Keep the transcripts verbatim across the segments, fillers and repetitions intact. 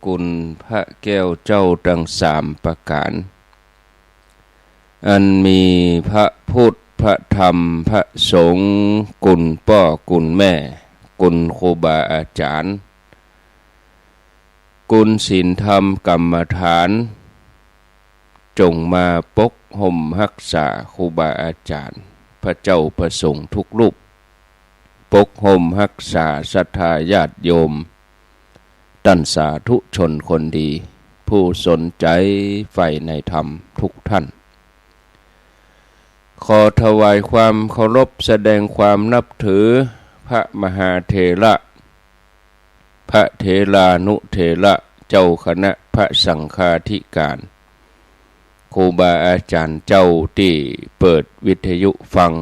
คุณพระแก้วเจ้าตังสามประก๋าน อันมีพระพุทธ พระธรรม พระสงฆ์ คุณป้อ คุณแม่ คุณครูบาอาจ๋ารย์ คุณศีลธรรมกรรมฐาน จงมาปกห่มฮักษาครูบาอาจ๋ารย์ พระเจ้าพระสงฆ์ทุกรูป ปกห่มฮักษาศรัทธาญาติโยม ต้านสาธุชนคนดี ผู้สนใจ๋ใฝ่ในธรรมทุกท่าน ขอถวายความเคารพแสดงความนับถือพระมหาเถระ พระเถรานุเถระ เจ้าคณะพระสังฆาธิการ ครูบาอาจ๋ารย์เจ้าตี้เปิดวิทยุฟัง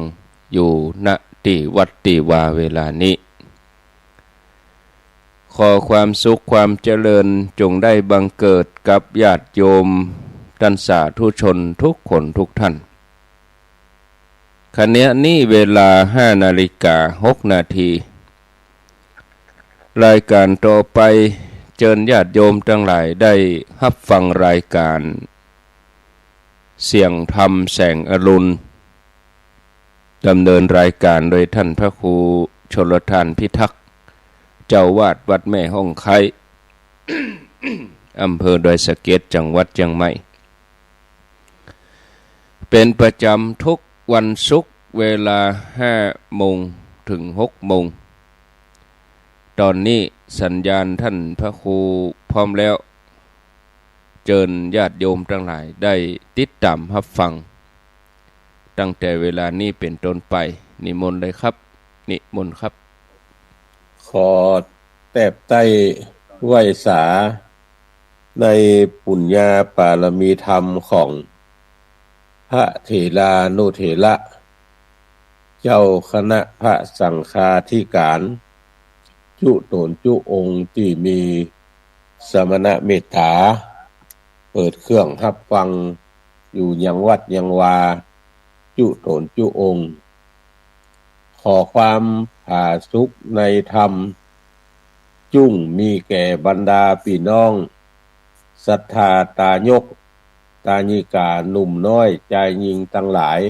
อยู่ ณ ตี้วัดตี้วาเวลานี้ ขอความสุขความเจริญจงได้บังเกิดกับญาติโยมต้านสาธุชนทุกคนทุกท่าน ขณะนี้เวลาห้านาฬิกาหกนาที รายการต่อไป เจิญญาติโยมตังหลายได้ฮับฟังรายการ เสียงธรรมแสงอรุณ ดำเนินรายการโดยต้านพระครูชลทานพิทักษ์ เจ้าอาวาสวัดแม่ฮ่องไคร้ อำเภอดอยสะเก็ด จังหวัดเจียงใหม่ เป๋นประจ๋ำทุกวันศุกร์เวลาห้าโมงเถิงหกโมง ต๋อนนี้สัญญาณต้านพระครูพร้อมแล้ว เจิญญาติโยมตังหลายได้ติดต๋ามฮับฟัง ตั้งแต่เวลานี้เป๋นต้นไป นิมนต์เลยครับ นิมนต์ครับ ขอแตบใต้ไหว้สา ในปุญญาปารมีธรรมของพระเถรานุเถระ เจ้าคณะพระสังฆาธิการ จุ๊ต๋นจุ๊องค์ตี้มีสมณเมตต๋า เปิดเครื่องฮับฟังอยู่ยังวัดยังวา จุ๊ต๋นจุ๊องค์ ขอความผาสุกในธรรม จุ่งมีแก่บรรดาปี้น้อง ศรัทธาตายก ตายิกา หนุ่มน้อย จายญิงตังหลาย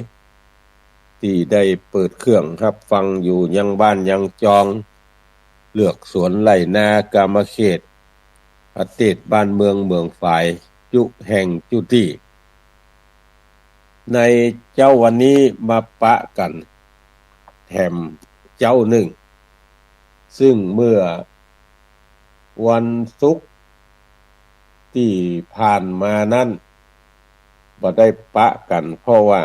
ตี้ได้เปิดเครื่องฮับฟังอยู่ยังบ้านยังจอง เฮือกสวนไฮ่นา กามเขต ประเทศบ้านเมือง เมืองฝาย จุ๊แห่งจุ๊ตี้ ในเจ๊าวันนี้มาปะกั๋นแถมเจ๊านึ่ง ซึ่งเมื่อวันศุกร์ตี้ผ่านมานั้น บ่ได้ปะกั๋น เพราะว่า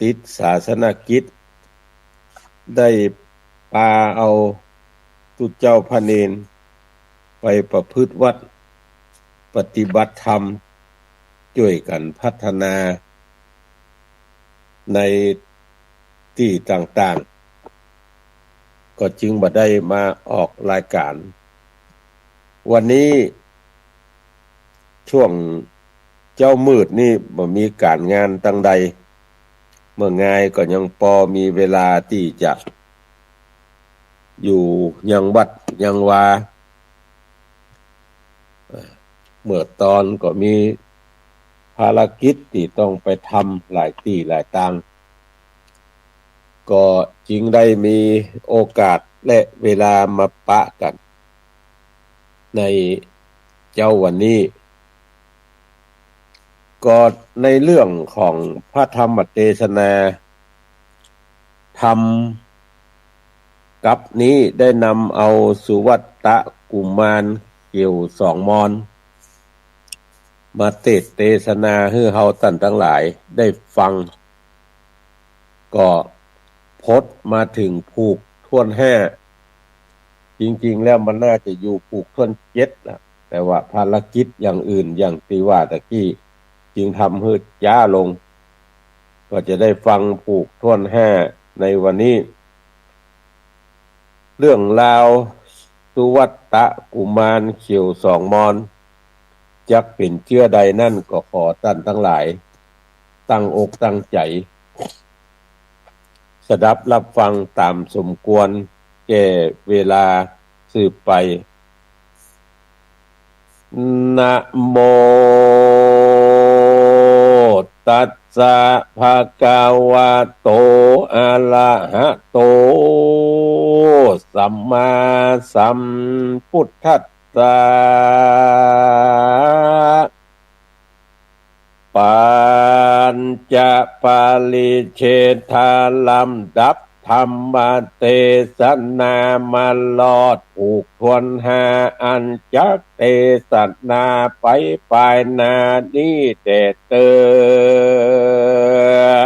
ติดศาสนกิจ ได้ปาเอาตุ๊เจ้าพระเณร ไปประพฤติวัตร ปฏิบัติธรรม จ้วยกั๋นพัฒนา ในตี้ต่างๆ ก็จึงบ่ได้มาออกรายการ วันนี้ช่วงเจ๊ามืดนี่บ่มีก๋านงานตังใด เมื่องายก็ยังปอมีเวลาตี้จะอยู่ยังวัดยังวา เมื่อตอนก็มีภารกิจตี้ต้องไปทำหลายตี้หลายตาง ก็จึงได้มีโอกาสและเวลามาปะกั๋นในเจ๊าวันนี้ ก็ในเรื่องของพระธรรมเตสนา ธรรมกัปนี้ได้นำเอาสุวัตตะกุมารเขียวสองมอน มาเตสน์เตสนาหื้อเฮาต้านตังหลายได้ฟัง ก็พจน์มาเถิงผูกถ้วนห้า จริงๆ แล้วมันน่าจะอยู่ผูกถ้วนเจ็ดน่ะ แต่ว่าภารกิจอย่างอื่น อย่างตี้ว่าตะกี้ จึงทำหื้อจ๊าลง ก็จะได้ฟังผูกถ้วนห้าในวันนี้ เรื่องราวสุวัตตะกุมารเขียวสองมอน จักเป๋นเจื้อใดนั้น ก็ขอต้านตังหลาย ตั้งอกตั้งใจ๋ สดับฮับฟังต๋ามสมควรแก่เวลาสืบไป นะโม ตัสสะ ภะคะวะโต อะระหะโต สัมมาสัมพุทธัสสะ ปัญจปริจเฉทา ลำดับธรรมเตสนามารอดผูกถ้วนห้าอัน จักเตสนาไปปายหน้านี้แต๊เต๊อ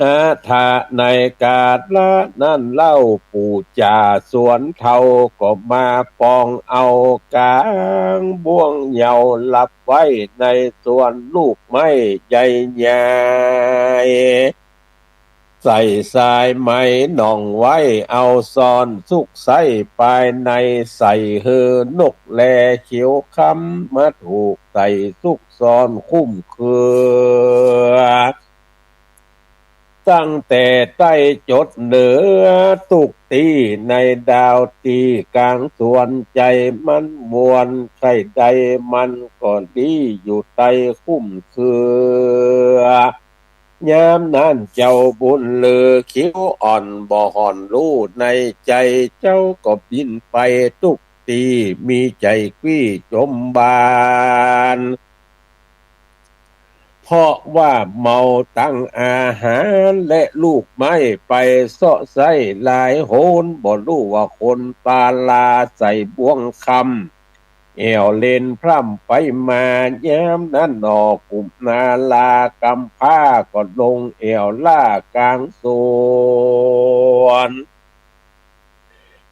อะถะ ในกาละนั้นเล่า ปู่จ่าสวนเฒ่าก็มาปองเอาก๋างบ่วงเหย้า รับไว้ในสวนลูกไม้ใหญ่ใหญ่ ใส่สายไหมหน่องไว้ เอาซ่อนสุกใส้ปายใน ใส่หื้อนกแลเขียวคำ มาถูกใส่สุกซ่อนคุ้มเครือ ตั้งแต่ใต้จดเหนือตุ๊กตี้ ในดาวตี้ก๋างสวน ใจ๋มันม่วนใค่ได้มันก็ดี อยู่ใต้คุ้มเครือ ยามนั้นเจ้าบุญเหลือเขียวอ่อน บ่ห่อนฮู้ในใจ๋ เจ้าก็บินไปตุ๊กตี้ มีใจ๋กวี้จมบาน เพราะว่าเมาตังอาหารและลูกไม้ ไปเซาะไส้หลายหน บ่ฮู้ว่าคนปาลา ใส่บ่วงคำ แอ่วเล่นพร่ำไปมา ยามนั้นหนอกุมารากำพร้า ก็ลงแอ่วล่าก๋างสวน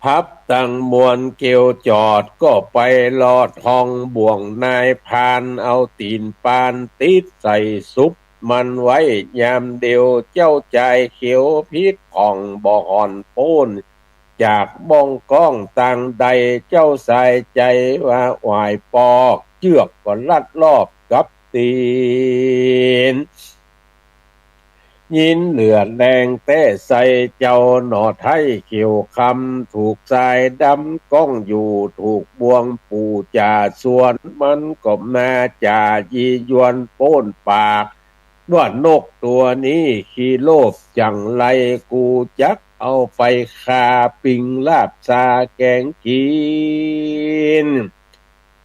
พับตังมวลเกวียวจอด ก็ไปลอดห้องบ่วงนายพราน เอาตี๋นปานติดใส่สุบมันไว้ ยามเดียวเจ้าจายเขียวผิดผ่อง บ่ห่อนป๊น จากบ้องก้องตางใด เจ้าสายใจ๋ว่าหวายปอก เจื้อกก็ลัดรอบกับตี๋น ยินเหลือแรงแต๊ไส้ เจ้าหน่อไท้เขียวคำ ถูกสายดำก้องอยู่ ถูกบ่วงปู่จ่าสวน มันก็มาจ๋ายียวนป๊นปาก ว่านกตั๋วนี้ขี้โลภจังไร กูจักเอาไปฆ่าปิ้งลาบซาแกงกิ๋น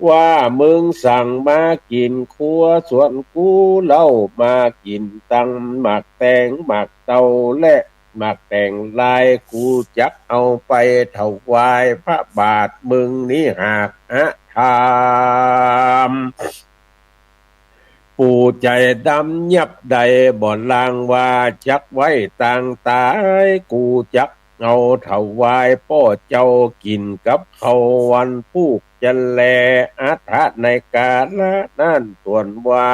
ว่ามึงสั่งมากิ๋นครัวสวนกู เล่ามากิ๋นตังหมากแต๋งหมากเต้าและหมากแต๋งลาย กูจักเอาไปถวายพระบาทมึงนี้หากอะธรรม ปู่ใจ๋ดำเยียบใด บ่ลางว่าจักไว้ตางต๋าย กูจักเอาถวายป้อเจ้ากิ๋นกับข้าววันพูกจะแล อะถะ ในกาละนั้นตวนว่า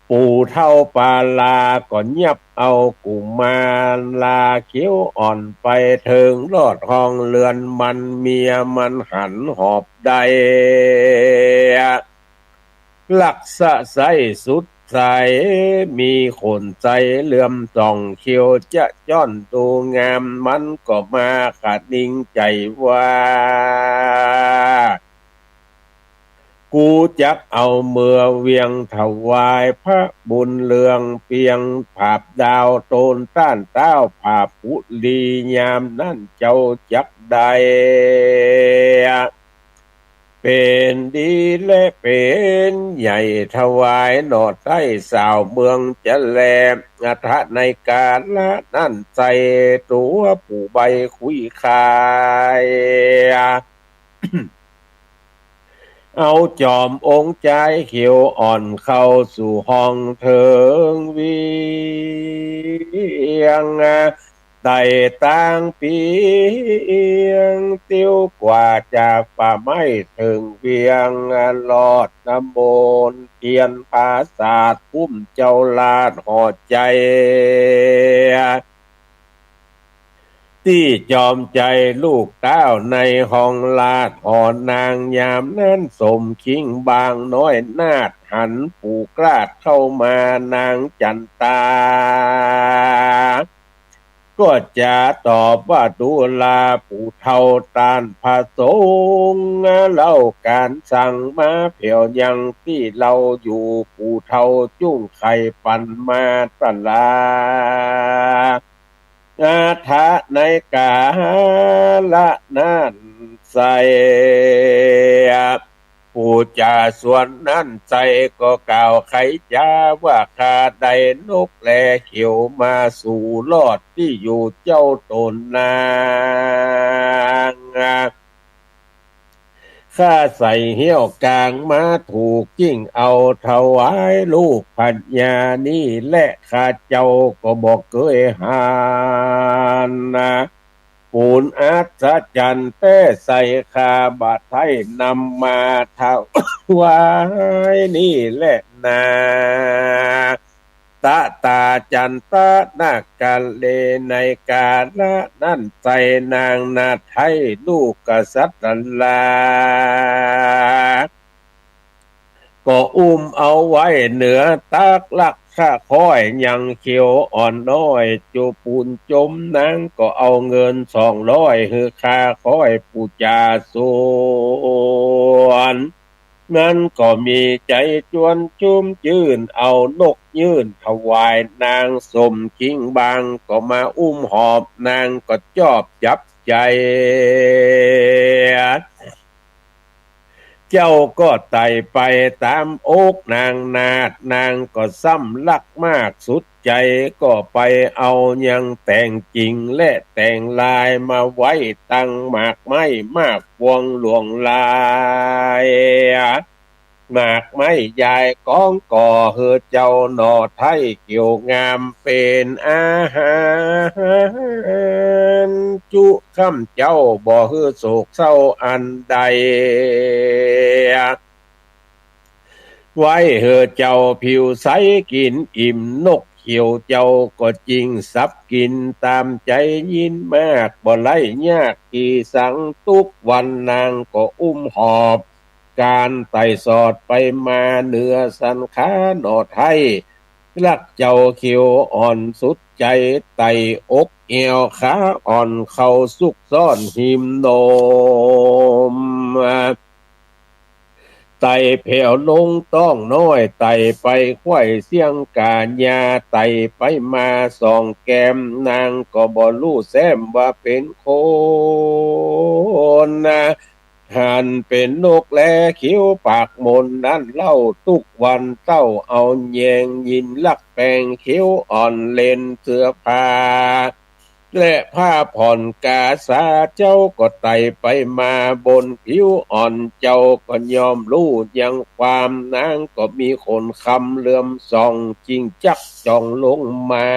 ปู่เฒ่าปาลาก็เยียบเอากุมารเขียวอ่อนไปเถิงลอดห้องเฮือนมัน เมียมันหันหอบได้ ลักษะใสสุดใส มีขนใสเหลือมส่อง เขียวจะจ้อนดูงาม มันก็มาคะนิงใจ๋ว่า กูจักเอาเมือเวียงถวายพระบุญเรืองเปียง ผาบดาวโตนต้านเต้าผาบปุรี ยามนั้นเจ้าจักได้ เป๋นดีและเป๋นใหญ่ถวายหน่อไท้สาวเมืองจะแล อะถะ ในกาละนั้นไส้ตั๋วผู้ใบ้คุยคาย เอาจอมองค์จายเขียวอ่อนเข้าสู่ห้องเถิงเวียง ไต่ตางเปียง เตียวกว่าจากป่าไม้เถิงเวียง ลอดน้ำมนต์เตียนผาสาท คุ้มเจ้าลาดหอใจ๋ ตี้จอมใจ๋ลูกเต้าในห้องลาดหอนาง ยามนั้นสมคิงบางน้อยนาฏ หันปู่กล้าดเข้ามานางจั๋นตา ก็จะตอบว่า ดูราผู้เฒ่าต้านพระสงฆ์ เล่าก๋านสั่งมาแผวยังตี้เฮาอยู่ ผู้เฒ่าจุ่งใค่ปั๋นมาตลา อาทะในกาละนั้นไส้ ปู่จ่าสวนนั้นไส้ก็กล่าวไขจ๋าว่า ข้าได้นกแลเขียวมาสู่รอดตี้อยู่เจ้าต๋นนาง ข้าใส่เหี้ยวก๋างมาถูก จึ่งเอาถวายลูกพญานี้แล ข้าเจ้าก็บ่เกยหันนะ ปูนอัศจรรย์แต๊ไส้ ข้าบ่ใค่นำมาถวายนี้แลนา ตะตาจันตะนาคาเล ในกาละนั้นไส้ นางนาไทยลูกกษัตรา ก็อุ้มเอาไว้เหนือตัก ลักข้าค่อยยังเขียวอ่อนน้อย จุปูนจม นางก็เอาเงินสองร้อยหื้อข้าค่อยปู่จ่าสวน นั้นก็มีใจ๋จวนชุ่มจื้น เอานกยื่นถวายนาง สมคิงบางก็มาอุ้มหอบ นางก็จอบจับใจ๋ เจ้าก็ไต่ไปต๋ามอกนางนาฏ นางก็ซ้ำฮักมากสุดใจ๋ ก็ไปเอายังแตงจิงและแตงลายมาไว้ตังหมากไม้มากพวงหลวงหลาย หมากไม้ยายกองก่อหื้อเจ้าหน่อไท้เขียวงามเป๋นอาหารจุค่ำเจ๊า บ่หื้อโศกเศร้าอันใด ไว้หื้อเจ้าผิวใสกิ๋นอิ่ม นกเขียวเจ้าก็จิ่งสับกิ๋นต๋ามใจ๋ยินมาก บ่ไล่ยากตี้สัง ตุ๊กวันนางก็อุ้มหอบ ก๋านไต่สอดไปมาเหนือสันขาหน่อไท้ ฮักเจ้าเขียวอ่อนสุดใจ๋ ไต่อกแอวขาอ่อนเข้าซุกซ่อนหิมนม ไต่แผวลงต๊องน้อย ไต่ไปไขว้เสี้ยงก๋าญา ไต่ไปมาสองแก้ม นางก็บ่ฮู้แซ้มว่าเป๋นคนนะ หันเป๋นนกแลเขียวปากมนนั้นเล่า ตุ๊กวันเต้าเอาแยงยินฮักแปงเขียวอ่อนเล่นเสื้อผ้า และผ้าผ่อนกาสา เจ้าก็ไต่ไปมาบนผิวอ่อน เจ้าก็ย่อมฮู้ยังความ นางก็มีขนคำเหลือมส่อง จิ่งจักจ้องลงมา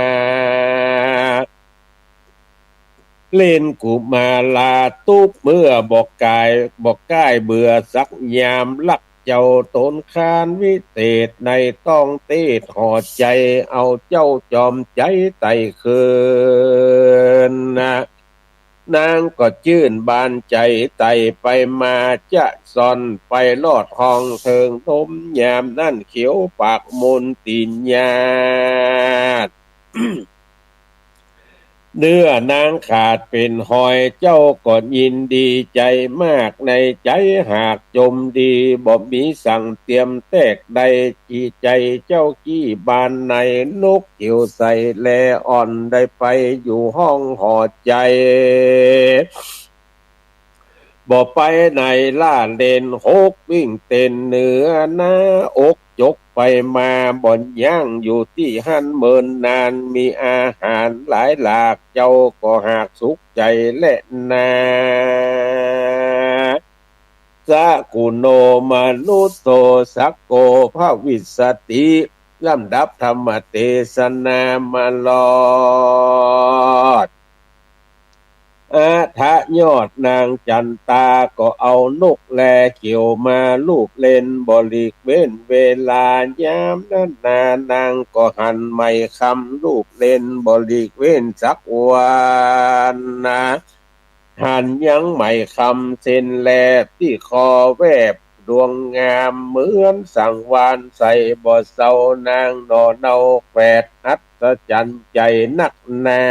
เล่นกุมาราตุ๊กเมื่อบ่กาย บ่ก้ายเบื่อสักยาม ฮักเจ้าต๋นคานวิเศษ ในต๊องเตศห่อใจ๋ เอาเจ้าจอมใจ๋ไต่คืนนะ นางก็จื้นบานใจ๋ ไต่ไปมาจะซ่อนไปลอดห้องเถิงนม ยามนั้นเขียวปากมนตี๋นญาติ เนื้อนางขาดเป๋นหอย เจ้าก็ยินดีใจ๋มาก ในใจ๋หากจมดี บ่มีสังเตียมแตกได้ จิตใจ๋เจ้ากี้บานใน นกเขียวใสแลอ่อน ได้ไปอยู่ห้องห่อใจ๋ บ่ไปไหนล่าเล่น หกวิ่งเต้นเหนือหน้าอก จกไปมาบ่ยั้ง อยู่ตี้หั้นเมินนาน มีอาหารหลายหลาก เจ้าก็หากสุขใจ๋แลนา สกุโณมนุสโส สักโกภวิสสติ ลำดับธรรมเตสนามารอด อาทะยอดนางจันตา ก็เอานกแลเขียวมาลูบเล่น บ่หลีกเว้นเวลา ยามนั้นนานางก็หันไหมคำลูบเล่น บ่หลีกเว้นสักวันนะ หันยังไหมคำเส้นแลบตี้คอแวบดวงงาม เหมือนสังวาลใสบ่เศร้า นางหน่อเนาแขวดอัด ศจรรย์ใจ๋นักหนา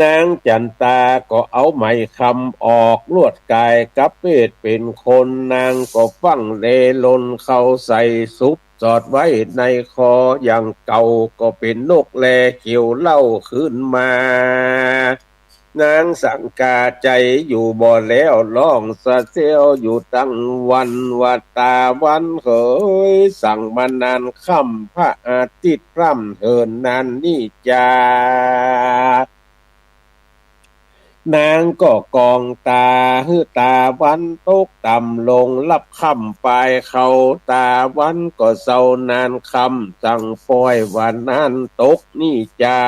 นางจั๋นตาก็เอาไหมคำออกลวดก๋ายกลับเพศเป๋นคน นางก็ฟั่งแลลนเข้าใส่สุบสอดไว้ในคออย่างเก่า ก็เป๋นนกแลเขียวเล่าคืนมา นางสังกาใจ๋อยู่บ่แล้ว ฮ้องสะเซวอยู่ตึงวันว่า ต๋าวันเหย สั่งมานานค่ำ พระอาทิตย์พร่ำเถินนานนี้จา นางก็กองต๋าหื้อต๋าวันตกต่ำลง ลับค่ำปายเข้า ต๋าวันก็เซานานค่ำ สั่งฟ้อยว่านานตกนี้จา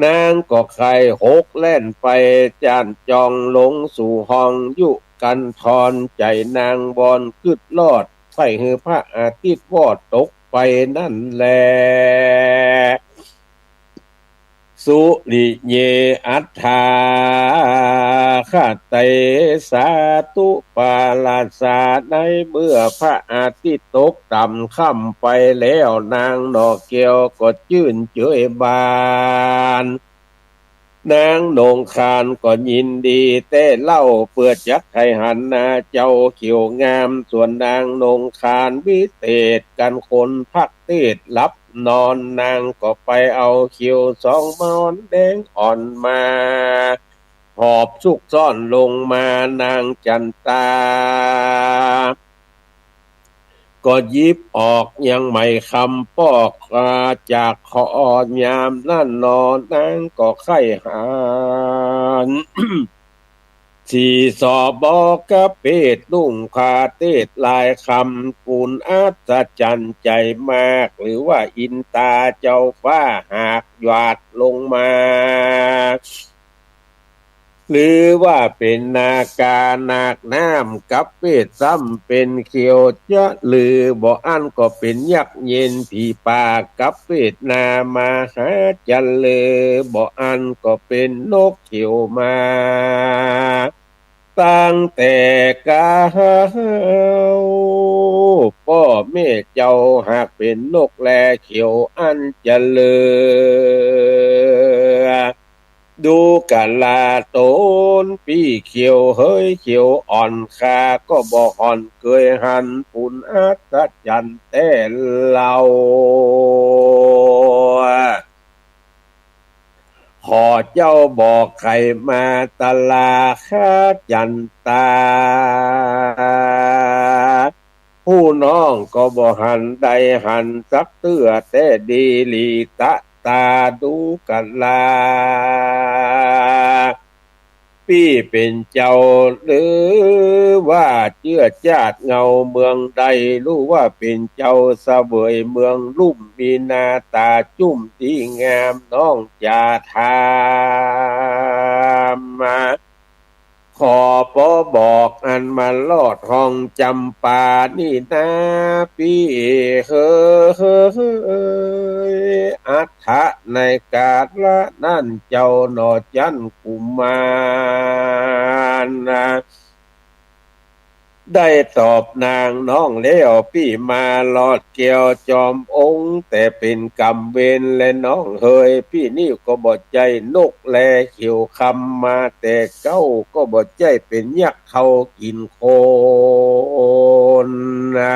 นางก็ใค่หกแล่นไป จ้านจ่องลงสู่ห้อง ยุกันทอนใจ๋นางบ่อนกึ๊ดลอด ใค่หื้อพระอาทิตย์วอดตกไปนั้นแล สุริเย อัฏฐา คเตสา ตุปาลาสา ในเมื่อพระอาทิตย์ตกต่ำค่ำไปแล้ว นางหน่อแก้วก็จื้นเจยบาน นางนงคานก็ยินดีแต๊เล่า เปื้อจักใค่หันหน้าเจ้าเขียวงาม ส่วนนางนงคานวิเศษ กั๋นคนพักเตศหลับนอน นางก็ไปเอาเขียวสองม้อนแดงอ่อนมา หอบซุกซ่อนลงมา นางจั๋นตา ก็หยิบออกยังไหมคำปอก อ่า จากคอ ยามนั้นหนอ นางก็ใค่หัน สี่สบกะเพศนุ่งผ้าเตศลายคำ ปุณอัศจรรย์ใจ๋มาก หรือว่าอินตาเจ้าฟ้าหากหยาดลงมา หรือว่าเป๋นนากานาคน้ำ กะเพศซ้ำเป๋นเขียวจะลือ บ่อั้นก็เป๋นยักษ์เย็นผีป่า กะเพศนามาหาจะลือ บ่อั้นก็เป๋นนกเขียวมา ตั้งแต่เก๊า ป้อแม่เจ้าหากเป๋นนกแลเขียวอั้นจะลือ ดูกะลาต๋นปี้เขียวเหยเขียวอ่อน ข้าก็บ่ห่อนเกยหัน ปุณอัศจรรย์แต๊เล่า ขอเจ้าบอกใค่มาตลาข้าจั๋นตา ผู้น้องก็บ่หันได้หันสักเตื้อ แต๊ดีหลีตะตาดูกะลา ปี้เป๋นเจ้าหรือว่าเจื้อจาดเงาเมืองใด รู้ว่าเป๋นเจ้าเสวยเมืองลุ่ม มีหน้าต๋าจุ้มดีงาม น้องจะถามมา ขอปอบอกอันมาลอดห้องจ๋ำปานี่นา ปี้เหย อัฏฐะในกาละนั้นเจ้าหน่อจั๋นกุมารนะ ได้ตอบนางน้องแล้ว ปี้มาลอดแก้วจอมองค์ แต่เป๋นกรรมเวรแลน้องเหย ปี้นี่ก็บ่ใจ้นกแลเขียวคำ มาแต่เก๊าก็บ่ใจ้เป๋นยักษ์เฒ่ากิ๋นคนนะ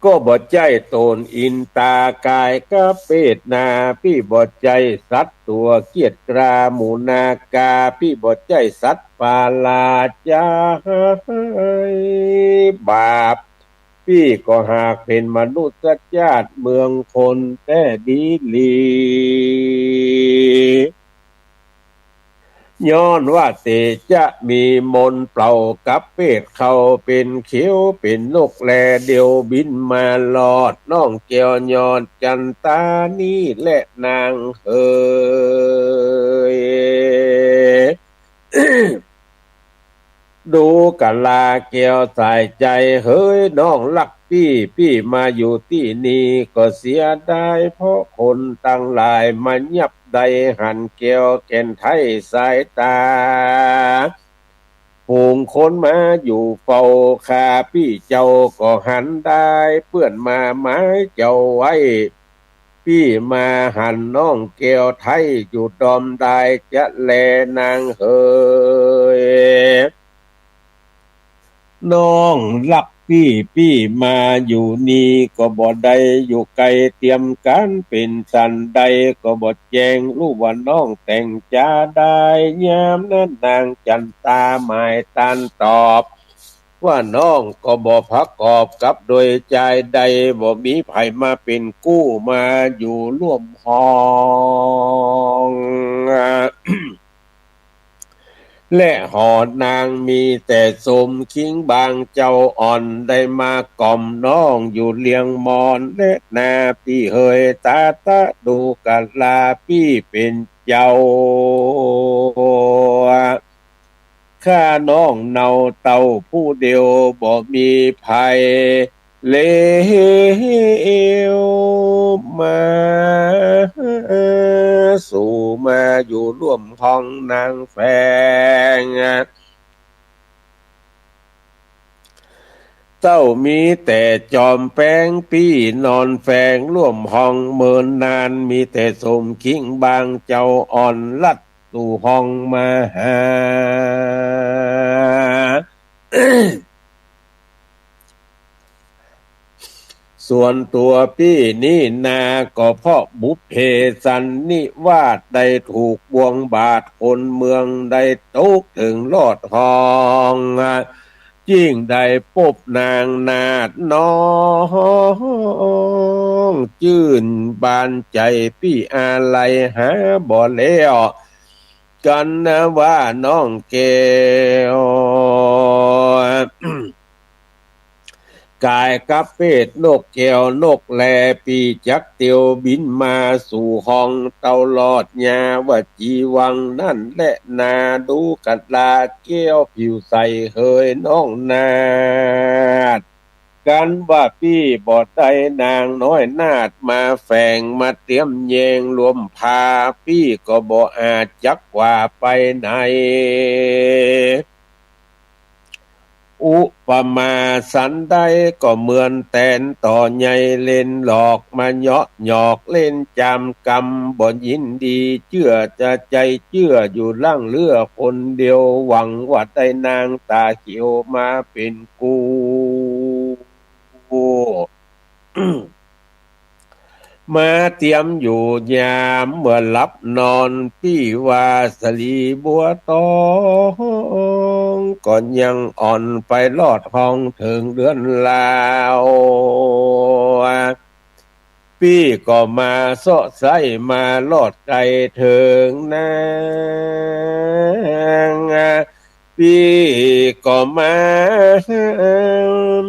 ก็บ่ใจ้ต๋นอินตากายกะเพศนา ปี้บ่ใจ้สัตว์ตั๋วเกียจกล้าหมู่นากา ปี้บ่ใจ้สัตว์ป่าราจะหายบาป ปี้ก็หากเป๋นมนุษย์จาติเมืองคนแต๊ดีหลี ย้อนว่าเตจะมีมนต์เป่ากะเพศเข้าเป๋นเขียวเป๋นนกแล เดี่ยวบินมาลอดน้องแก้วยอดจั๋นตานี้แลนางเหย ดูกะลาแก้วสายใจ๋เหย น้องฮักปี้ ปี้มาอยู่ตี้นี่ก็เสียดาย เพราะคนตังหลายมายับได้หันแก้วแก่นไท้สายต๋า ฝูงคนมาอยู่เฝ้า ข้าปี้เจ้าก็หันดาย เปื้อนมาหมายเจ้าไว้ ปี้มาหันน้องแก้วไทย อยู่ดอมดายจะแลนางเหย น้องฮักปี้ ปี้มาอยู่นี่ก็บ่ได้อยู่ไกล เตียมก๋านเป๋นสันใดก็บ่แจ้ง ฮู้ว่าน้องแต่งจ๋าดาย ยามนั้นนางจั๋นตาหมายตานตอบ ว่าน้องก็บ่ประกอบกับโดยจายใด บ่มีใผมาเป๋นกู้ มาอยู่ร่วมห้อง และหอนางมีแต่สมคิงบางเจ้าอ่อน ได้มาก่อมน้องอยู่เลียงมอน และนาปี้เหย ตาตะดูกะลาปี้เป๋นเจ้า ข้าน้องเนาเต้าผู้เดียวบ่มีใผ เลวมา สู่มาอยู่ร่วมห้องนางแฝง เต้ามีแต่จอมแป้งปี้นอนแฝงร่วมห้องเมินนาน มีแต่สมคิงบางเจ้าอ่อนลัดสู่ห้องมาหา ส่วนตั๋วปี้นี้นาก็เพราะบุพเพสันนิวาส ได้ถูกบ่วงบาดคนเมือง ได้ตกเถิงลอดห้อง จึงได้ปบนางนาฏน้องจื้นบานใจ๋ ปี้อาลัยหาบ่แล้ว กั๋นนะว่าน้องแก้ว ก๋ายกับเปรตนกแก้วนกแล ปี้จักเตียวบินมาสู่ห้อง เต้าลอดยาวจีวังนั้นแลนา ดูกะลาแก้วผิวใสเหยน้องนาฏ กั๋นว่าปี้บ่ได้นางน้อยนาฏมาแฝง มาเตียมแยงรวมพา ปี้ก็บ่อาจจักว่าไปไหน อุปมาสันใดก็เหมือนแตนต่อใหญ่เล่นหลอก มาเยาะหยอกเล่นจามกำ บ่ยินดีเจื้อจะใจ๋เจื้อ อยู่ล่างเลือคนเดียว หวังว่าได้นางต๋าเขียวมาเป๋นกู้ มาเตียมอยู่ยามเมื่อหลับนอน ปี้ว่าสะหลีบัวตอง ก็ยังอ่อนไปลอดห้องเถิงเดือนลาว ปี้ก็มาเซาะไส้มาลอดไกลเถิงนาง ปี้ก็มา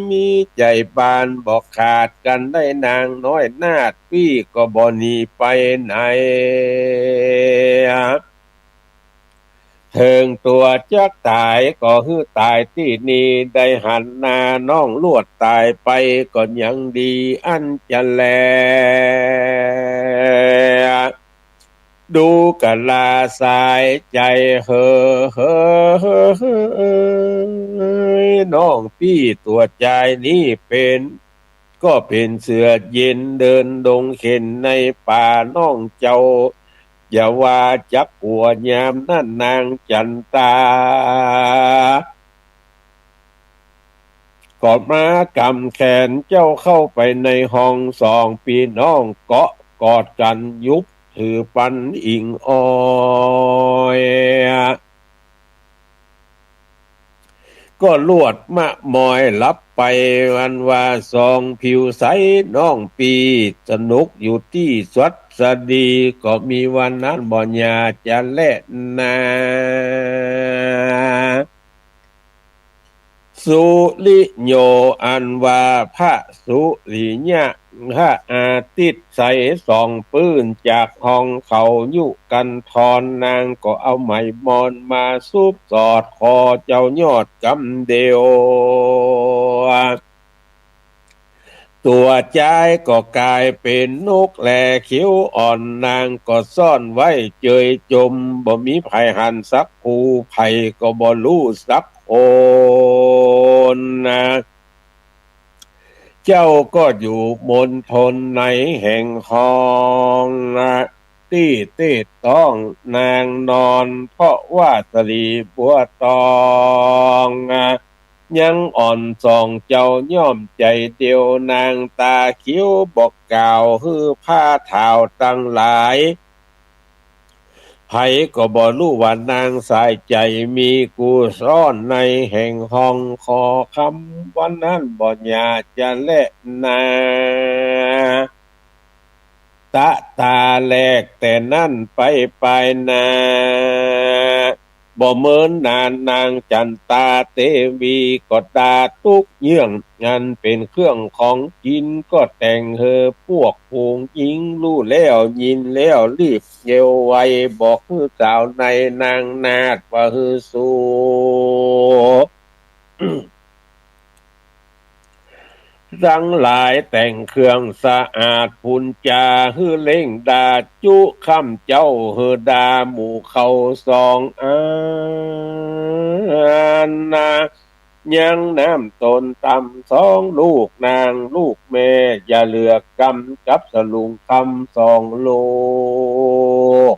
มีใจ๋บานบ่ขาดกั๋นได้นางน้อยนาฏ ปี้ก็บ่หนีไปไหน เถิงตั๋วจักต๋ายก็หื้อต๋ายตี้นี่ ได้หันหน้าน้องลวดต๋ายไปก็ยังดี อันจะแล ดูกะลาสายใจ๋เหย น้องปี้ตั๋วจายนี้เป๋น ก็เป๋นเสือเย็นเดินดงเข็ญในป่า น้องเจ้าอย่าว่าจักกั๋วยามนั้นนางจั๋นตา ก็มากำแขนเจ้าเข้าไปในห้อง สองปี้น้องเกาะกอดกั๋นยุบถือปันอิงออย ก็ลวดมะมอยหลับไป อันว่าสองผิวใสน้องปี้ สนุกอยู่ตี้สวัสดี ก็มีวันนั้นบ่อย่าจะแลนา สุริโย อันว่าพระสุริยะ พระอาทิตย์ใสส่องปื้นจากห้องเขายุกันทร นางก็เอาไหมมอนมาซุบสอดคอเจ้ายอดกำเดียว ตั๋วจายก็ก๋ายเป๋นนกแลเขียวอ่อน นางก็ซ่อนไว้เจยจม บ่มีใผหันสักผู้ ใผก็บ่ฮู้สัก โอญนะ เจ้าก็อยู่มณฑลไหนแห่งห้องนะ ตี้เต๊ต้องนางนอน เพราะว่าสลีบัวตองนะ ยังอ่อนสองเจ้าย่อมใจ๋เดียว นางต๋าเขียวบอกกล่าวหื้อผ้าถ่าวตังหลาย ใผก็บ่ฮู้ว่านางสายใจ๋มีกู้ซ่อนในแห่งห้อง ขอคำวันนั้นบ่อยากจะแลนา ตะตาแลกแต่นั้นไปปายหน้า บ่เมินนานนางจันตาเตวีก็ตาตุ๊กเยื่อง อันเป๋นเครื่องของกิ๋นก็แต่งหื้อปวกฝูงหญิงฮู้แล้วยินแล้วรีบเร็วไว บอกหื้อสาวในนางนาฏว่าหื้อสู ตังหลายแต่งเครื่องสะอาดพูนจ๋าหื้อเล่งดาจุค่ำเจ๊าหื้อดาหมู่เขาสองอันนา ยังน้ำต๋นต๋ำสองลูกนางลูกแม่ อย่าเหลือกำกับสลุงคำสองลูก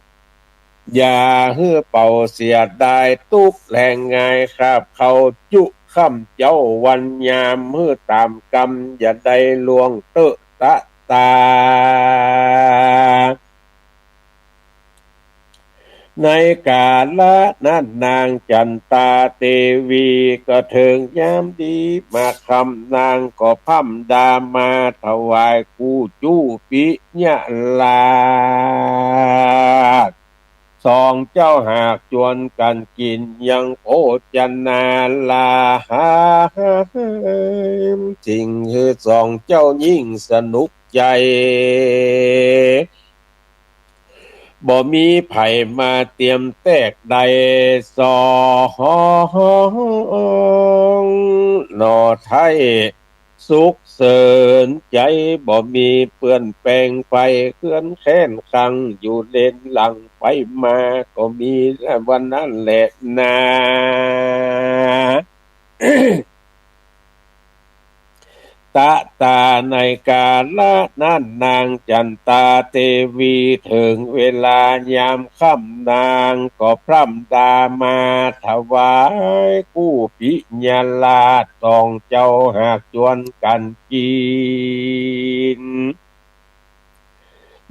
อย่าหื้อเป๋าเสียดายตุ๊กแหลงงายคาบเข้าจุค่ำเจ๊าวันยามหื้อต๋ามกำ อย่าได้ล่วงเต๊อะตะตา ในกาละนั้นนางจันตาเตวีก็เถิงยามดีมาค่ำ นางก็พร่ำดามาถวายกู้จุปิยราช สองเจ้าหากจวนกั๋นกิ๋นยังโภชนาลาหาร สิ่งหื้อสองเจ้ายิ่งสนุกใจ๋ บ่มีใผมาเตียมแตกได้สอง หน่อไท้สุขเสริญใจ๋ บ่มีเปื้อนแปงไฟ เคือนแค้นคังอยู่เลนหลังไปมา ก็มีวันนั้นแลนา ตะตาในกาละนั้นนางจันตาเตวีเถิงเวลายามค่ำ นางก็พร่ำดามาถวายกู้ปิยราช สองเจ้าหากจวนกั๋นกิ๋น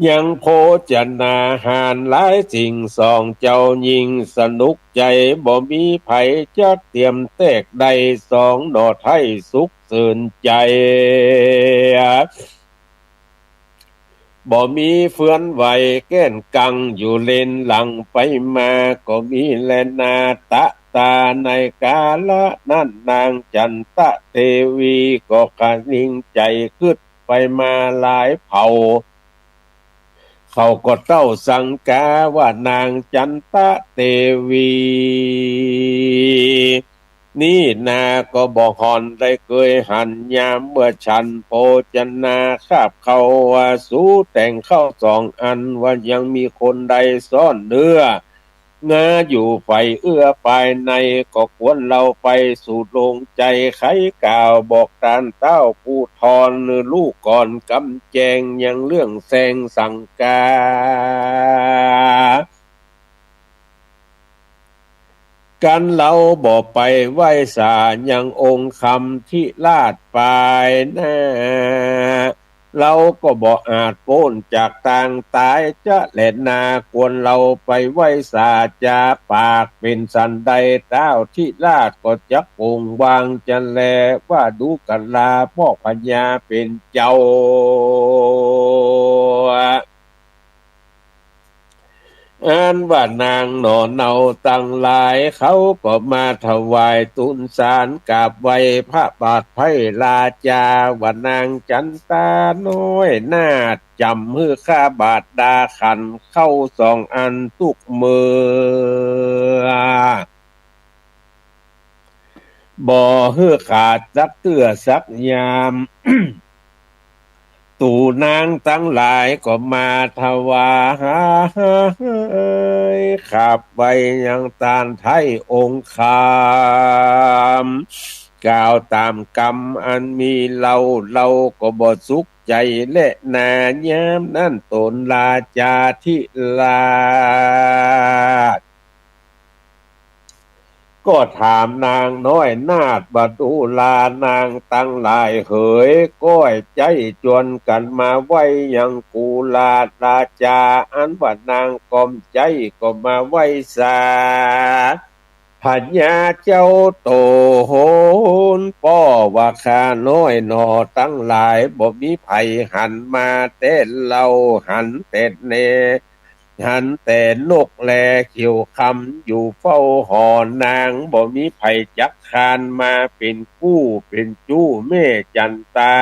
ยังโภชนาหารหลายสิ่ง สองเจ้ายิ่งสนุกใจ๋ บ่มีใผจักเตียมแตกได้สอง หน่อไท้สุขเสริญใจ๋ บ่มีเฟือนไหวแก้นกัง อยู่เลนหลังไปมา ก็มีแลนา ตะตาในกาละนั้นนางจันตะเตวีก็กระนิ่งใจ๋กึ๊ด ไปมาหลายเผ่า เขาก็เต้าสังกาว่านางจันตะเตวี นี่นาก็บ่ห่อนได้เกยหัน ยามเมื่อฉันโภชนาคาบเข้า ว่าสูแต่งเข้าสองอัน ว่ายังมีคนใดซ่อนเนื้อ เงาอยู่ฝ่ายเอื้อฝ่ายใน ก็ควรเฮาไปสู่ดวงใจ๋ ใค่กล่าวบอกต้านเต้าผู้ทอน ลูกก่อนกำแจงยังเรื่องแสงสังกา กันเฮาบ่ไปไหว้สายังองค์คำธิราชปายหน้า เฮาก็บ่อาจป๊นจากตางต๋ายจะแลนา ควรเฮาไปไหว้สาจาปาก เป๋นสันใดเต้าธิราชก็จักปงวางจะแล ว่าดูกราพ่อพญาเป๋นเจ้า อันว่านางหน่อเนาตังหลาย เขาก็มาถวายตูนสารกราบไหว้พระบาทไพร่ราชา ว่านางจันตาน้อยนาฏจ๋ำหื้อข้าบาทดาขันเข้าสองอันตุ๊กเมื่อ บ่หื้อขาดสักเตื้อสักยาม เ ตั๋วนางตังหลายก็มาถวาย ขับไปยังต้านไท้องค์คาม กล่าวต๋ามกำอันมีเล่า เล่าก็บ่สุขใจ๋แลนา ยามนั้นต๋นราชาธิราช ก็ถามนางน้อยนาฏว่า ดูรานางตังหลายเหย ก้อยใจ๊จวนกั๋นมาไหว้ยังกูราชราชา อันว่านางกอมใจ๊ก็มาไหว้สา พญาเจ้าต๋น ป้อว่าข้าน้อยหน่อตังหลาย บ่มีใผหันมาแต่เล่า หันแต่แน หันแต่นกแลเขียวคำอยู่เฝ้าหอนาง บ่มีใผจักคานมาเป๋นกู้เป๋นจู๊แม่จั๋นตา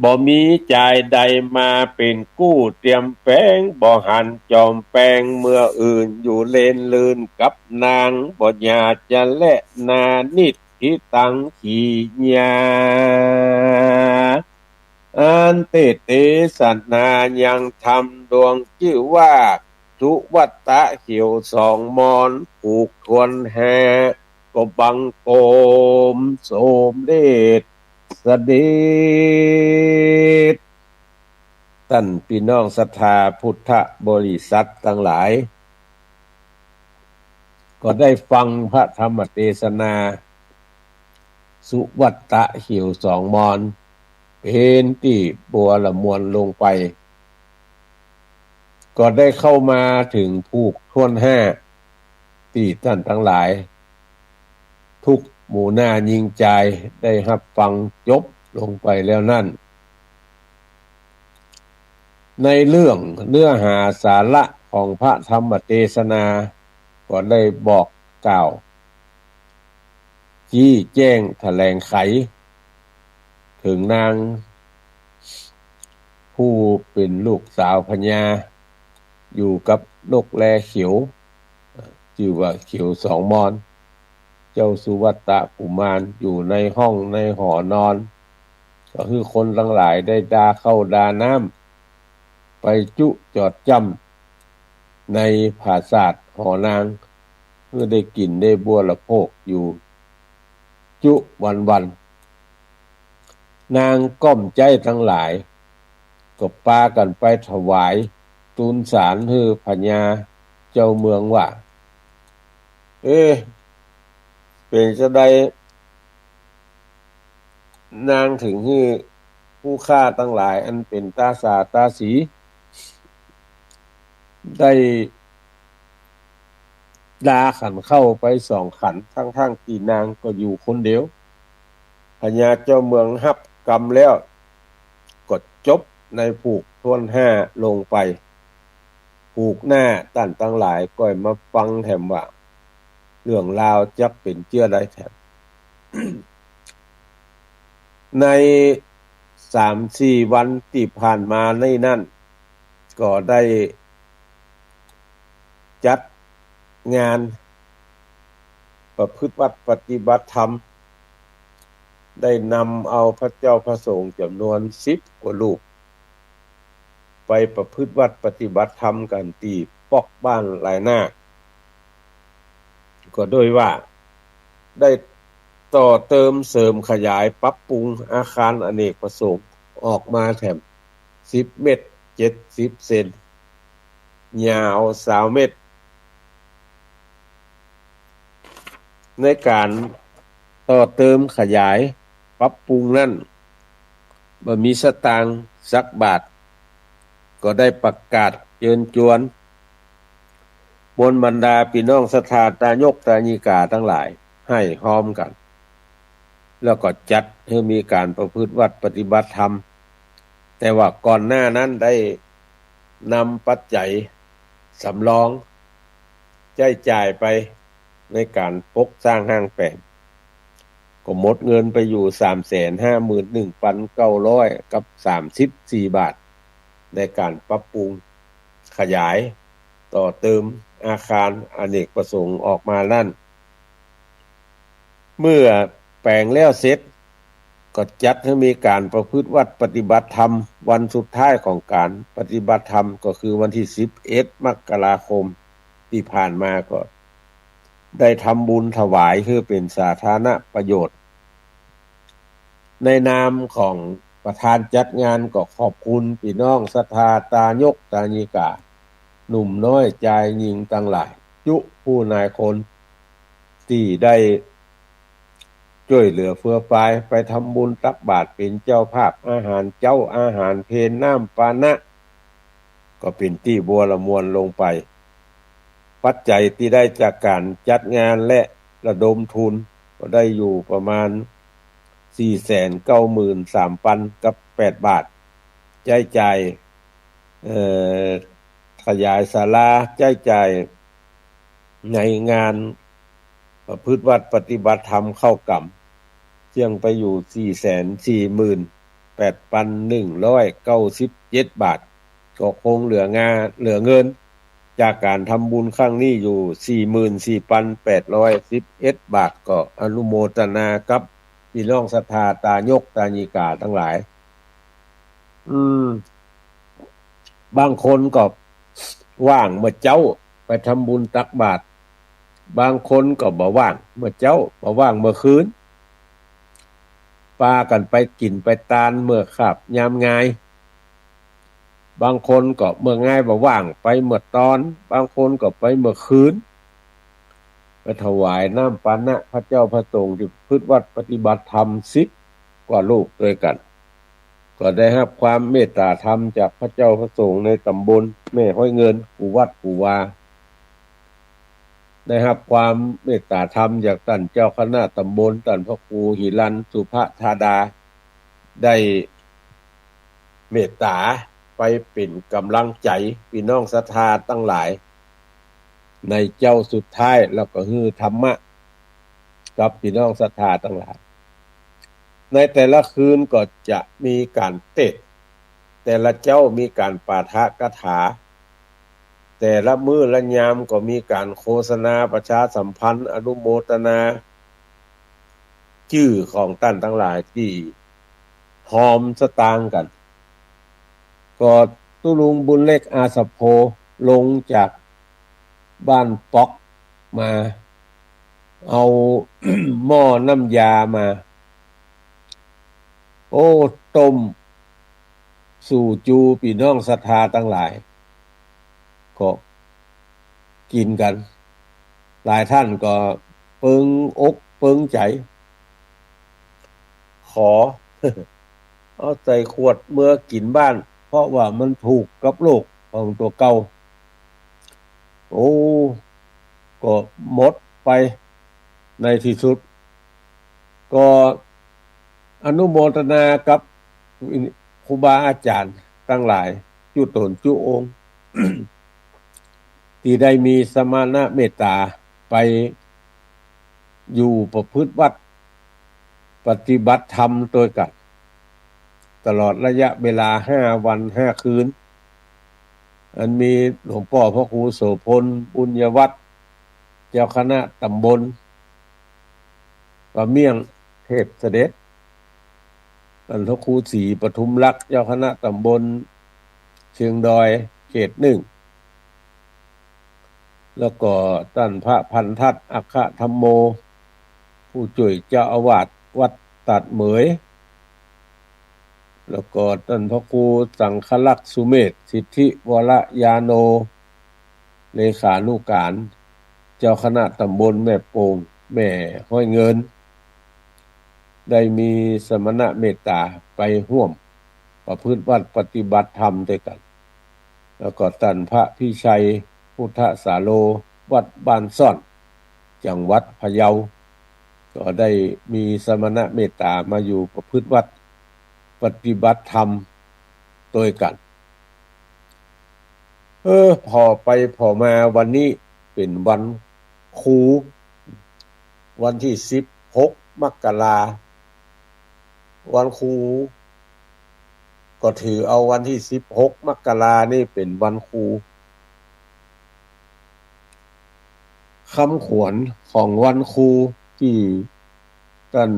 บ่มีจายใดมาเป๋นกู้เตียมแปง บ่หันจอมแปงเมื่ออื่นอยู่เลนลื่นกับนาง บ่อยากจะแลนา นิดทิตังขีญา อันเตเตสนายังธรรมดวงจื้อว่า สุวัตตะเขียวสองมอน ผูกถ้วนห้า ก็บังคมสมเด็จเสด็จ ต้านปี้น้องศรัทธาพุทธบริษัทตังหลาย ก็ได้ฟังพระธรรมเตสนา สุวัตตะเขียวสองมอน เป๋นตี้บัวละมวลลงไป ก็ได้เข้ามาเถิงผูกถ้วนห้า ตี้ต้านตังหลาย กู้หมู่หน้าญิงจายได้ฮับฟังจบลงไปแล้วนั้น ในเรื่องเนื้อหาสาระของพระธรรมเตสนา ก็ได้บอกกล่าว จี้แจ้งแถลงไข เถิงนาง ผู้เป๋นลูกสาวพญา อยู่กับนกแลเขียว จื้อว่าเขียวสองมอน เจ้าสุวัตตะกุมารอยู่ในห้องในหอนอน ก็คือคนตังหลายได้ดาข้าวดาน้ำ ไปจุจอดจ้ำในผาสาทหอนาง เพื่อได้กิ๋นได้บัวละโภคอยู่จุวันๆ นางก้อมใจ๊ตังหลาย ก็ปากั๋นไปถวายตูนสารหื้อพญาเจ้าเมืองว่า เอ๊ะ เป๋นจาใด นางเถิงหื้อผู้ข้าตังหลายอันเป๋นตาสาตาสี ได้ดาขันข้าวไปสองขัน ทั้งๆ ตี้นางก็อยู่คนเดียว พญาเจ้าเมืองฮับกำแล้ว ก็จบในผูกถ้วนห้าลงไป ผูกหน้าต้านตังหลายก็มาฟังแถมว่า เรื่องราวจักเป๋นเจื้อใดแถม ในสามสี่วันตี้ผ่านมาในนั้น ก็ได้จัดงานประพฤติวัตรปฏิบัติธรรม ได้นำเอาพระเจ้าพระสงฆ์จ๋ำนวนสิบกว่ารูป ไปประพฤติวัตรปฏิบัติธรรมกั๋นตี้ป๊อกบ้านหลายนาค ก็โดยว่าได้ต่อเติมเสริมขยายปรับปรุงอาคารอเนกประสงค์ออกมาแถมสิบเมตร เจ็ดสิบเซน ยาวซาวเมตร ในก๋านต่อเติมขยายปรับปรุงนั้น บ่มีสตางค์สักบาท ก็ได้ประกาศเจิญจวน มวลบรรดาปี้น้องศรัทธาตายกตายิกาตังหลาย หื้อฮ้อมกั๋น แล้วก็จัดหื้อมีก๋านประพฤติวัตรปฏิบัติธรรม แต่ว่าก่อนหน้านั้นได้นำปัจจัยสำรองใจ๊จ่ายไปในก๋านปกสร้างห้างแป๋ง ก็หมดเงินไปอยู่สามแสนห้าหมื่นหนึ่งพันเก้าร้อยกับสามสิบสี่บาท ในก๋านปรับปรุงขยายต่อเติมอาคารอเนกประสงค์ออกมานั้น เมื่อแป๋งแล้วเสร็จ ก็จัดหื้อมีก๋านประพฤติวัตรปฏิบัติธรรม วันสุดท้ายของก๋านปฏิบัติธรรมก็คือวันตี้สิบเอ็ดมกราคมตี้ผ่านมา ก็ได้ทำบุญถวายหื้อเป๋นสาธารณประโยชน์ ในนามของประธานจัดงานก็ขอบคุณปี้น้องศรัทธาตายกตายิกา หนุ่มน้อยจายญิงตังหลาย จุผู้นายคน ตี้ได้จ้วยเหลือเฟือฟาย ไปทำบุญตักบาตร เป๋นเจ้าภาพอาหารเจ๊า อาหารเพล น้ำปานะ ก็เป๋นตี้บัวระมวลลงไป ปัจจัยตี้ได้จากก๋านจัดงานและระดมทุน ก็ได้อยู่ประมาณสี่แสนเก้าหมื่นสามปันกับแปดบาท ใจ๊จ่าย เอ่อ ขยายศาลา ใจ๊จ่ายในงานประพฤติวัตรปฏิบัติธรรมเข้ากรรม เสี้ยงไปอยู่สี่แสนสี่หมื่นแปดปันหนึ่งร้อยเก้าสิบเจ็ดบาท ก็คงเหลืองา เหลือเงินจากก๋านทำบุญครั้งนี้อยู่สี่หมื่นสี่ปันแปดร้อยสิบเอ็ดบาท ก็อนุโมทนากับปี้น้องศรัทธาตายกตายิกาตังหลาย อืม บางคนก็ว่างเมื่อเจ๊าไปทำบุญตักบาตร บางคนก็บ่ว่างเมื่อเจ๊า บ่ว่างเมื่อคืน ปากั๋นไปกิ๋นไปตานเมื่อคาบยามงาย บางคนก็เมื่องายบ่ว่างไปเมื่อตอน บางคนก็ไปเมื่อคืน ไปถวายน้ำปานะพระเจ้าพระสงฆ์ตี้ประพฤติวัตรปฏิบัติธรรมสิบกว่ารูปตวยกั๋น ก็ได้ฮับความเมตตาธรรมจากพระเจ้าพระสงฆ์ในต๋ำบลแม่ฮ้อยเงิน กู้วัดกู้วา ได้ฮับความเมตตาธรรมจากต้านเจ้าคณะต๋ำบล ต้านพระครูหิรัญสุภธาดา ได้เมตตาไปเป๋นก๋ำลังใจ๋ปี้น้องศรัทธาตังหลาย ในเจ๊าสุดท้าย แล้วก็หื้อธรรมะกับปี้น้องศรัทธาตังหลาย ในแต่ละคืนก็จะมีก๋านเตสน์ แต่ละเจ๊ามีก๋านปาฐกถา แต่ละมื้อละยามก็มีก๋านโฆษณาประชาสัมพันธ์อนุโมทนา จื้อของต้านตังหลายตี้ฮอมสตางค์กั๋น ก็ตุ๊ลุงบุญเล็ก อาสะโพ ลงจากบ้านป๊อกมา เอาหม้อน้ำยามา โอ้ ต้มสู่จูปี้น้องศรัทธาตังหลาย ก็กิ๋นกั๋น หลายต้านก็เปิงอกเปิงใจ๋ ขอเอาใส่ขวดเมือกิ๋นบ้าน เพราะว่ามันถูกกับโลกของตั๋วเก่า โอ้ ก็หมดไปในตี้สุด ก็อนุโมทนากับครูบาอาจ๋ารย์ตังหลาย จุ๊ต๋นจุ๊องค์ ตี้ได้มีสมณเมตตาไปอยู่ประพฤติวัตรปฏิบัติธรรมตวยกั๋น ตลอดระยะเวลาห้าวันห้าคืน อันมีหลวงป้อพระครูโสภณ บุญยวัฒน์ เจ้าคณะต๋ำบล ป่าเมี่ยง เทพเสด็จ ต้านพระครูศรีปทุมรักษ์ เจ้าคณะต๋ำบลเชียงดอย เขตหนึ่ง แล้วก็ต้านพระพันทัศน์ อัคคธัมโม ผู้จ้วยเจ้าอาวาสวัดตาดเหมย แล้วก็ต้านพระครูสังฆลักษณ์ สุเมธ สิทธิวรญาโณ เลขานุก๋าน เจ้าคณะต๋ำบลแม่โป่ง แม่ฮ้อยเงิน ได้มีสมณเมตตาไปฮ่วมประพฤติวัตรปฏิบัติธรรมตวยกั๋น แล้วก็ต้านพระพิชัย พุทธสาโล วัดบ้านซ่อน จังหวัดพะเยา ก็ได้มีสมณเมตตามาอยู่ประพฤติวัตรปฏิบัติธรรมตวยกั๋น เออ ผ่อไปผ่อมาวันนี้เป๋นวันครู วันตี้สิบหกมกรา วันครู ก็ถือเอาวันตี้สิบหกมกรานี่เป๋นวันครู คำขวัญของวันครูตี้ต้าน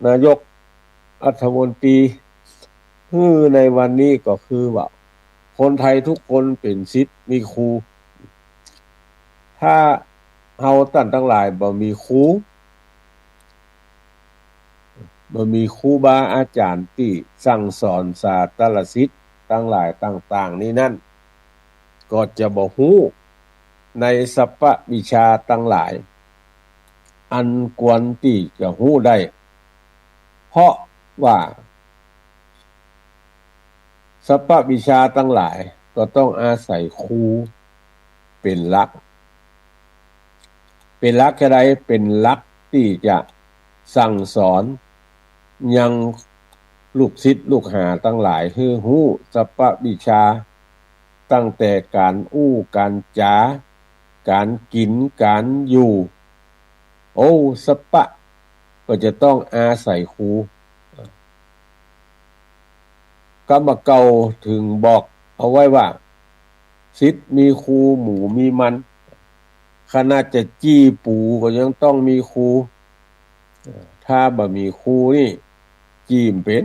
นายกรัฐมนตรีหื้อในวันนี้ก็คือว่า คนไทยทุกคนเป๋นศิษย์มีครู ถ้าเฮาต้านตังหลายบ่มีครู บ่มีครูบาอาจ๋ารย์ตี้สั่งสอนศาสนศิษย์ตังหลายต่างๆ นี้นั้น ก็จะบ่ฮู้ในสัพพะวิชาตังหลาย อันควรตี้จะฮู้ได้ เพราะว่า สัพพะวิชาตังหลายก็ต้องอาศัยครูเป๋นหลัก เป๋นหลักจะใด เป๋นหลักตี้จะสั่งสอนยังลูกศิษย์ลูกหาตังหลายหื้อฮู้สัพพะวิชา ตั้งแต่ก๋านอู้ก๋านจ๋า ก๋านกิ๋นก๋านอยู่ โอ้ สัพพะก็จะต้องอาศัยครู กำบ่าเก่าเถิงบอกเอาไว้ว่า ศิษย์มีครูหมูมีมัน ขนาดจะจี้ปูก็ยังต้องมีครู ถ้าบ่มีครูนี่ จี้บ่เป๋น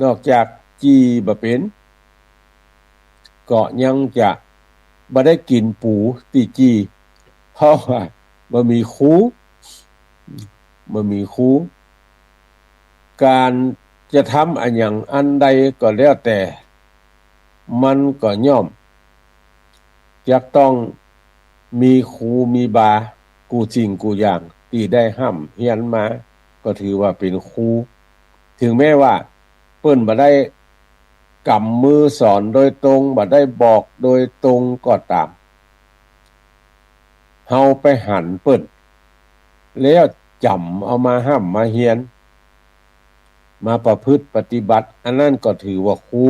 นอกจากจี้บ่เป๋น ก็ยังจะบ่ได้กิ๋นปูตี้จี้ เพราะว่าบ่มีครู บ่มีครู ก๋านจะทำอะหยังอันใดก็แล้วแต่ มันก็ย่อมจะต้องมีครูมีบากู้สิ่งกู้อย่าง ตี้ได้ฮ่ำเฮียนมา ก็ถือว่าเป๋นครู เถิงแม้ว่าเปิ้นบ่ได้ก๋ำมือสอนโดยตรง บ่ได้บอกโดยตรงก็ต๋าม เฮาไปหันเปิ้น แล้วจ๋ำเอามาฮ่ำมาเฮียน มาประพฤติปฏิบัติ อันนั้นก็ถือว่าครู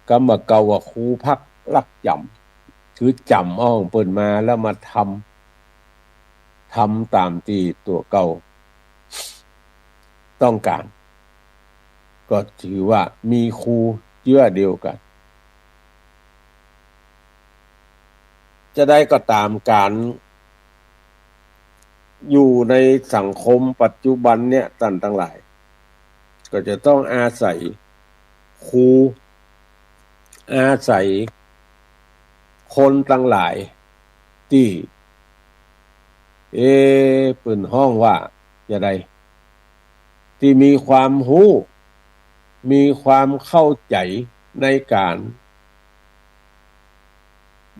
กำบ่าเก่าว่าครูพักลักจ๋ำ คือจ๋ำเอาของเปิ้นมาแล้วมาทำ ทำต๋ามตี้ตั๋วเก่าต้องก๋าน ก็ถือว่ามีครูเจื้อเดียวกั๋น จะใดก็ต๋าม ก๋านอยู่ในสังคมปัจจุบันเนี่ย ต้านตังหลาย ก็จะต้องอาศัยครู อาศัยคนตังหลายตี้ เอ๊ะ เปิ้นฮ้องว่าจะใด ตี้มีความฮู้ มีความเข้าใจ๋ในก๋าน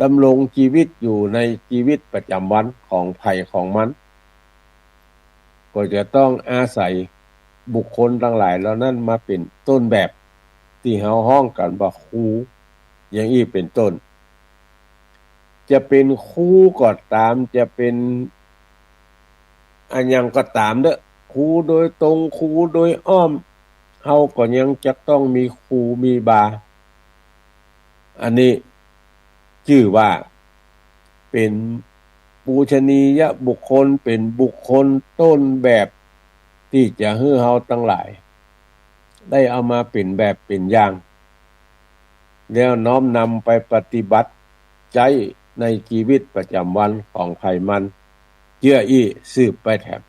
ดำรงจีวิตอยู่ในจีวิตประจ๋ำวันของใผของมัน ก็จะต้องอาศัยบุคคลตังหลายเหล่านั้นมาเป๋นต้นแบบ ตี้เฮาฮ้องกั๋นว่าครู อย่างอี้เป๋นต้น จะเป๋นครูก็ต๋าม จะเป๋นอะหยังก็ต๋ามเต๊อะ ครูโดยตรง ครูโดยอ้อม เฮาก็ยังจะต้องมีครูมีบา อันนี้จื้อว่าเป๋นปูชนียบุคคล เป๋นบุคคลต้นแบบ ตี้จะหื้อเฮาตังหลาย ได้เอามาเป๋นแบบเป๋นอย่าง แล้วน้อมนำไปปฏิบัติใจ๊ในจีวิตประจ๋ำวันของใผมัน เจื้ออี้สืบไปแถม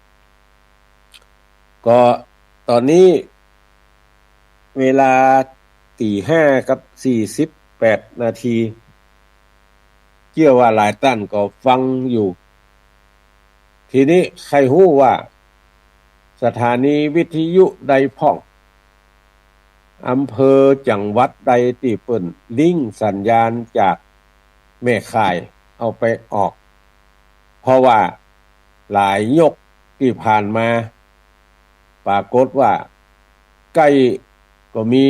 ก็ต๋อนนี้เวลาตี๋ห้ากับสี่สิบแปดนาที เจื้อว่าหลายต้านก็ฟังอยู่ ทีนี้ใค่ฮู้ว่าสถานีวิทยุใดพ่อง อำเภอจังหวัดใดตี้เปิ้นลิงก์สัญญาณจากแม่ข่ายเอาไปออก เพราะว่าหลายยกตี้ผ่านมา ปรากฏว่าใก้ก็มี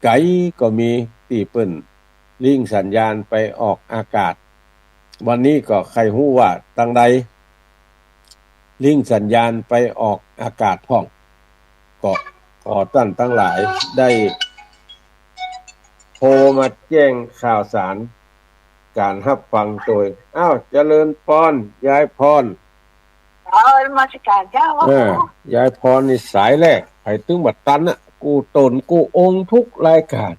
ไก๋ก็มีตี้เปิ้นลิงก์สัญญาณไปออกอากาศ วันนี้ก็ใค่ฮู้ว่าตางใดลิงก์สัญญาณไปออกอากาศพ่อง ก็ขอต้านตังหลายได้โทรมาแจ้งข่าวสารก๋านฮับฟังโตย อ้าว เจริญปอน ยายปอน เออ นมัสก๋านเจ้า เออ ยายปอนนี่สายแรก ใผตึงบ่ตันน่ะ กู้ต๋นกู้องค์ทุกรายก๋าน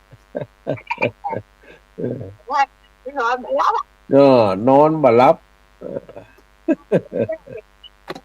เออ ว่านอนบ่หลับอะ เออ นอนบ่หลับ เออ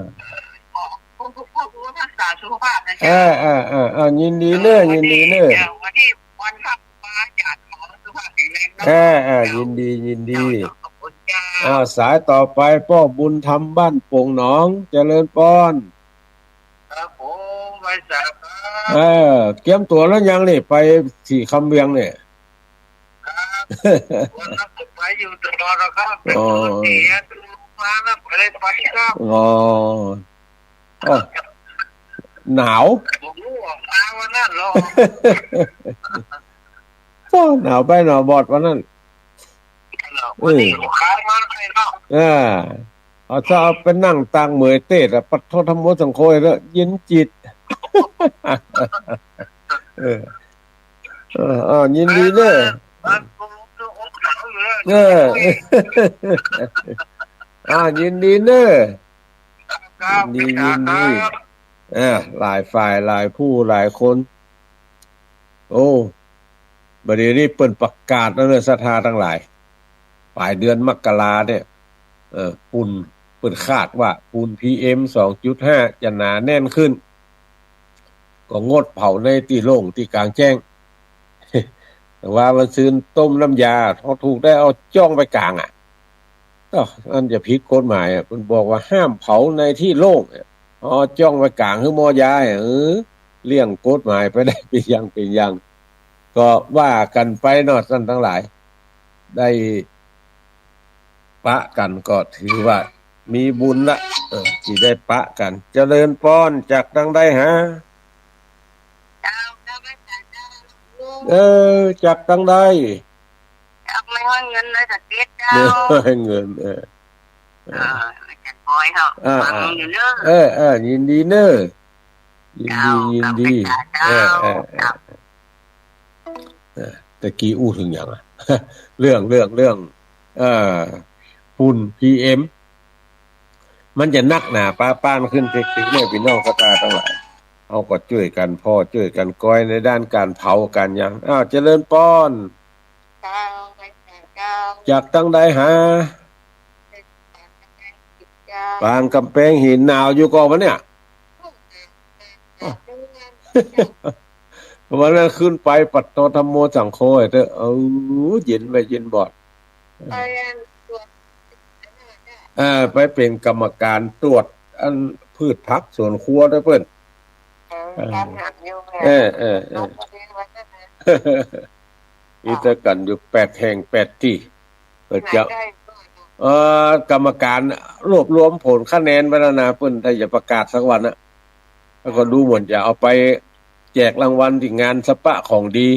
อ ขอบคุณทุกผู้ทุกท่านสำหรับสุขภาพนะ เอ เจ้า อ เออ เออ เออ ยินดีเนอะ เออ ยินดีเนอะ วันนี้ เออ วันนี้วันพระมาอยากขอสุขภาพแข็งแรงเนาะ เออ เออ เจ้า ยินดี ยินดี เจ้า ขอบคุณเจ้า อ้าว สายต่อไป ป้อบุญธรรมบ้านโป่งหนอง เจริญปอน ครับผม ไหว้สาครับ เออ เกียมตั๋วแล้วยังนี่ ไปสีคำเวียงเนี่ย ครับ วันนั้นผมไปอยู่ตลอดแล้วครับ อ๋อ แต่ปกติอะ มานะ ไม่ได้ไปครับ อ๋อ อ๋อ หนาว ผมรู้ออกมาวันนั้นหรอก โอ้ หนาวใบ้หนาวบอดวันนั้น วันนี้ เออ ลูกค้ามาเลยเนาะ อ่า เอา ถ้าเอาไปนั่งตางเหมยเตศอะ ปัดโทษ ธัมโม สังโฆ แล้วเย็นจิต เออ เออ อ่า ยินดีเนอะ บ้านผมก็อบหนาวอยู่แล้ว เออ อ่า ยินดีเนอะ ครับ ยินดี ครับ ยินดี ครับ เออ หลายฝ่าย หลายผู้ หลายคน โอ้ บัดนี้นี่เปิ้นประกาศแล้วเนอะ ศรัทธาตังหลาย ป๋ายเดือนมกราเนี่ย เออ ฝุ่น เปิ้นคาดว่าฝุ่น พีเอ็ม สองจุดห้า จะหนาแน่นขึ้น ก็งดเผาในตี้โล่ง ตี้กลางแจ้ง แต่ว่าวันซืนต้มน้ำยา พอถูกได้เอาจ้องไปกางอะ อันจะผิดกฎหมายอะ เปิ้นบอกว่าห้ามเผาในที่โล่งอะ เอาจ้องไว้ก๋างหื้อหม้อย้ายอะ เออ เลี่ยงกฎหมายไปได้เป๋นอย่างเป๋นอย่าง ก็ว่ากั๋นไปเนาะ ต้านตังหลาย ได้ปะกั๋นก็ถือว่ามีบุญละ เออ ตี้ได้ปะกั๋น เจริญปอน จากตังใดหา เจ้า เจ้า เออ จากตังใด จากแม่ฮ้อยเงิน ร้อยสามสิบเอ็ด เจ้า แม่ฮ้อยเงิน เออ เออ อาจ๋ารย์บอยเฮา อ่า ฟังอยู่เน้อ เออ เออ ยินดีเน้อ ยินดี เจ้า ยินดี เจ้า เออ เออ เออ เจ้า เออ ตะกี้อู้เถิงหยังอะ เรื่อง เรื่อง เรื่อง เอ่อ ฝุ่น พีเอ็ม มันจะนักหนาป๊าดป้านขึ้นเต็กๆ เนี่ย ปี้น้องศรัทธาตังหลาย เฮาก็จ้วยกั๋นผ่อ จ้วยกั๋นกอยในด้านก๋านเผาก๋านหยัง อ้าว เจริญปอน เจ้า เจ้า จากตังใดหา เจ้า ปางก๋ำแปงหิน หนาวอยู่ก่อวะเนี่ย วันนั้นขึ้นไป ปัตโตธัมโมสังโฆ เต๊อะ เออ เย็นไปเย็นบอด ไปอันตรวจ เออ ไปเป๋นกรรมก๋านตรวจอันพืชผักสวนครัวตวยเปิ้น เออ เออ ก๋านหักอยู่เนี่ย เออ เออ เออ ลงทะเบียนไว้แล้วนะ อีตะกั๋นอยู่แปดแห่งแปดตี้ ก็จะ ไหนได้ เอ่อ กรรมก๋านรวบรวมผลคะแนนไว้แล้วนะ เปิ้นถ้าจะประกาศสักวันนะ แล้วก็ดูเหมือนจะเอาไปแจกรางวัลตี้งานสะปะของดี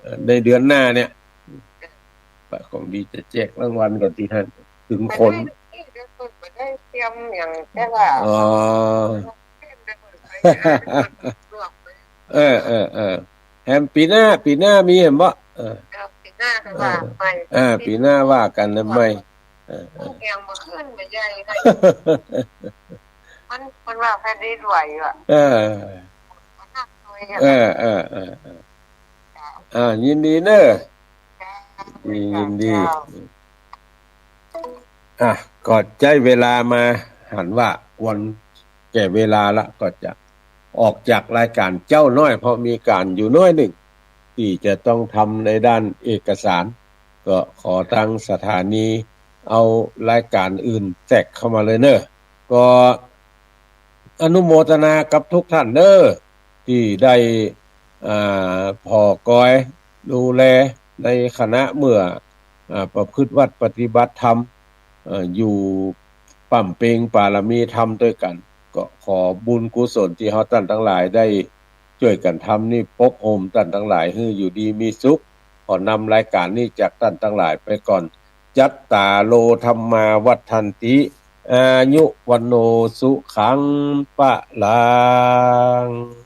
เอ่อ ในเดือนหน้าเนี่ย สะปะของดีจะแจกรางวัลก่อนตี้หั้น เถิงคน มันได้ มันได้เตรียมอย่างแต่ว่า อ๋อ เออ เออ เออ แหมปี๋หน้า ปี๋หน้ามีแหมบ่ เออ เออ ปี๋หน้าก็ว่าไป เออ อ่า ปี๋หน้าว่ากั๋นนะ ไม่ เออ เออ เอียงบ่ขึ้นบ่ใหญ่นะ มัน มันว่าแผ่นดินไหวอะ เออ มันหนักเลยอะ เออ เออ เออ เออ อ่า ยินดีเน้อ จ้า ยินดี จ้า อ่ะ ก็ใจ๊เวลามา หันว่าควรแก่เวลาละ ก็จะออกจากรายก๋านเจ๊าน้อย เพราะมีก๋านอยู่น้อยนึ่ง ตี้จะต้องทำในด้านเอกสาร ก็ขอตางสถานีเอารายก๋านอื่นแทรกเข้ามาเลยเน้อ ก็อนุโมทนากับทุกท่านเน้อ ตี้ได้ อ่า ผ่อกอยดูแลในขณะเมื่อ อ่า ประพฤติวัตรปฏิบัติธรรม เอ่อ อยู่บำเพ็ญปารมีธรรมตวยกั๋น ก็ขอบุญกุศลตี้เฮาต้านตังหลายได้จ้วยกั๋นทำนี่ปกโฮมต้านตังหลายหื้ออยู่ดีมีสุข ขอนำรายก๋านนี้จากต้านตังหลายไปก่อน จัตตาโร ธัมมา วัฑฒันติ อายุ วัณโณ สุขัง พะลัง